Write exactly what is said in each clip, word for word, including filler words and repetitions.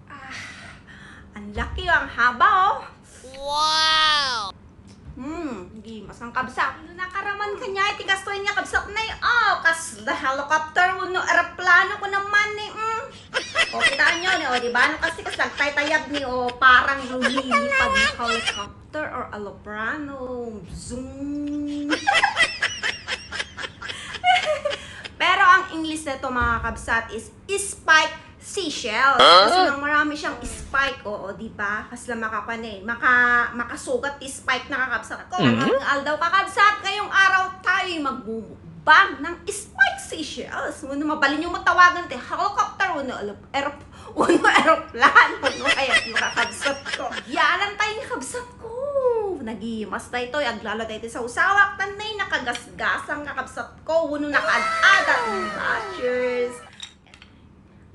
Ah, ang laki, ang haba, oh. Wow! Hmm, di masangkabsat. Nakaraman kaniay ti kastoy nga kabsat nay, oh, kasla helicopter wenno eroplano ko naman ni, mm. O, kitaan nyo ni, o, di ba? No, kasi kas nagtaytayab ni, o, parang lumilipad ni helicopter or eroplano. Zoom. Pero ang English nito, mga kabsat, is spike seashells. Huh? Kasi nga marami siyang spike, oo, di ba? Kasla makakuan eh, maka-, makasugat ti spike na, kakabsat ko. Mhm. Ngayong aldaw, kakabsat, ngayong araw tayo magbubukbang ng spike seashells. Wenno mabalin yung matawagan ti helicopter, wenno aeroplano, wenno aeroplano, wenno kaya yung kakabsat ko. Yalan tayo ni kabsat ko. Nagimas tayo to, aglalagay tayo sa usawak, tanay nakagasgasang kakabsat ko, wenno nakaad-adat ni Rogers.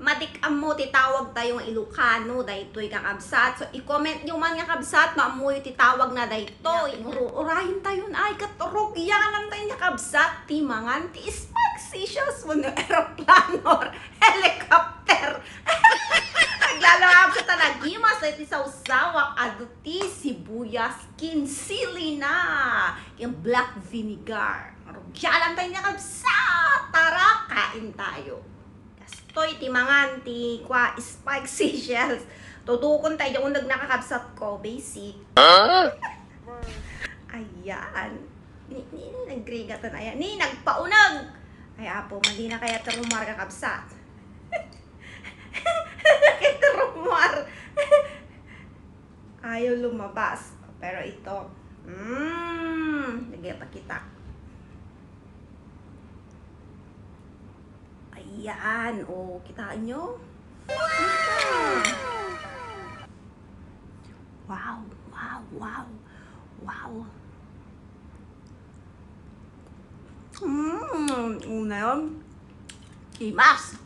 Madik ammo ti tawag tayo nga Ilocano daytoy, kakabsat. So, i-comment nyo man nga, kabsat, no ammoyo ti tawag na daytoy. Uru-urayen tayon ay ket rugyanan tayo nga, kabsat, ti mangan ti spike seashells wenno eroplano or helicopter. Aglalo, kabsat, ta nagimas daytoy sawsawak, adu ti sibuyas, ken sili na, ken black vinegar. Rugyanan tayo nga, kabsat. Tara, kain tayo. Kastoy ti mangan ti kua, spike seashells. Tudokon tayo, uneg na, kakabsat ko, basic. Huh? Ayan. Ni, ni, ni nagrigatan, ayan. Ni nagpauneg. Ay, apo, mali na kaya ti rumar, kakabsat. Kaya ti rumar. Ayaw lumabas. Pero ito, mm, lagay pakita. Ayan, o, kitaan nyo? Wow, wow, wow, wow. Mm, una yun. Imas.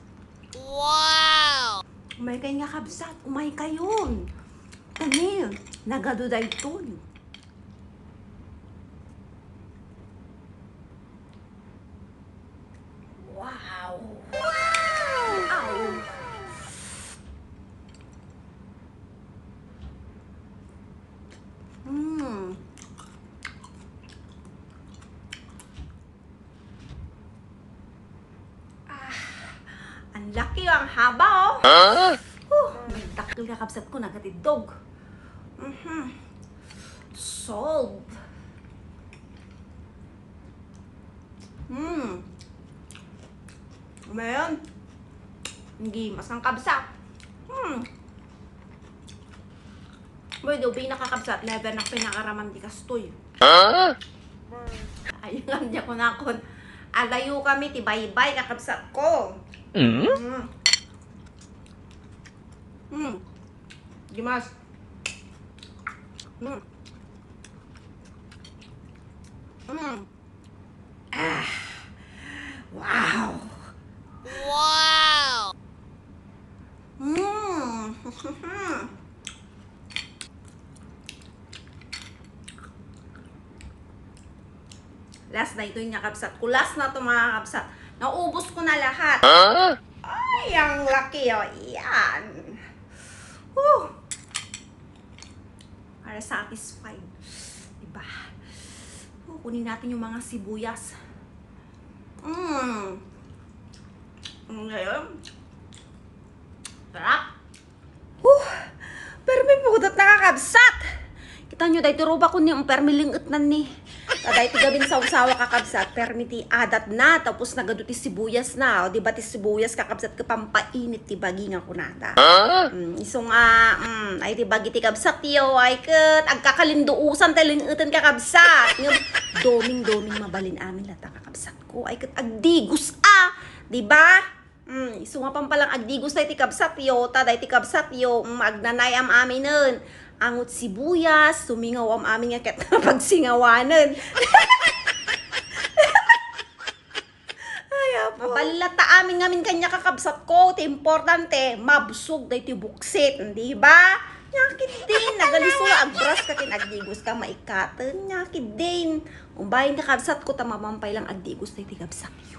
Wow! Umay kayo nga, kabsat, umay kayon. Ani, nagadu dayton. Wow! Wow! Aw! Mm. Ah, ang laki, ang haba, oh. Huh? Huh, nagdakkel nga kabsat ko, nagatiddog. Mhm. Solve. Hmm. Ngayon, hindi masangkabsat. Hmm. Boy, do, binakakabsat, never na pinakaraman di kastoy. Huh? Ayun nga, di ako nakon. Alayo kami, ti baybay, kakabsat ko. Mm? Mm. Mm. Gimas. Mm. Mm. Ah. Wow. Wow. Mm. Last na ito yung kabsat ko. Last na to, mga kabsat. Naubos ko na lahat. Huh? Ay, ang laki, oh. Yan. Whew. Para satisfied. Diba? Oh, kunin natin yung mga sibuyas. Mm. Ngayon, sarap. Huh! Permi pudot, nakakabsat! Kita nyo, dahil ti ruba ko ni, permi lingetnan ni. Ta dahil ti gabin sawsawa, kakabsat, permi ti adat na, tapos nagadu ti sibuyas na. O, di ba ti sibuyas, kakabsat, kapampainit ti bagi nga kunada. Huh? Mm, isu nga, mm, ay ti bagi ti kabsat yo, ay ket, agkakalinduusan ti lingeten, kakabsat. Ngem, doming-doming mabalin amin lata, kakabsat ko. Ay ket, agdigos a, di ba? Mm, isu nga pampalang agdigos daytoy kabsat yo, ta daytoy kabsat yo, mm, agnanay am-aminen. Angot sibuyas, sumingaw am-amin nga ket pagsingawanen. Ay, apo. Mabalin latta amin ngamin kaniak, kakabsat ko. Ti importante, mabsog daytoy buksit, di ba? Nya ketdin, nagaliso la, agbras ka ken agdigos ka, maikkaten. Nya ketdin, umbayen, kakabsat ko, ta mapampay lang agdigos daytoy kabsat yo.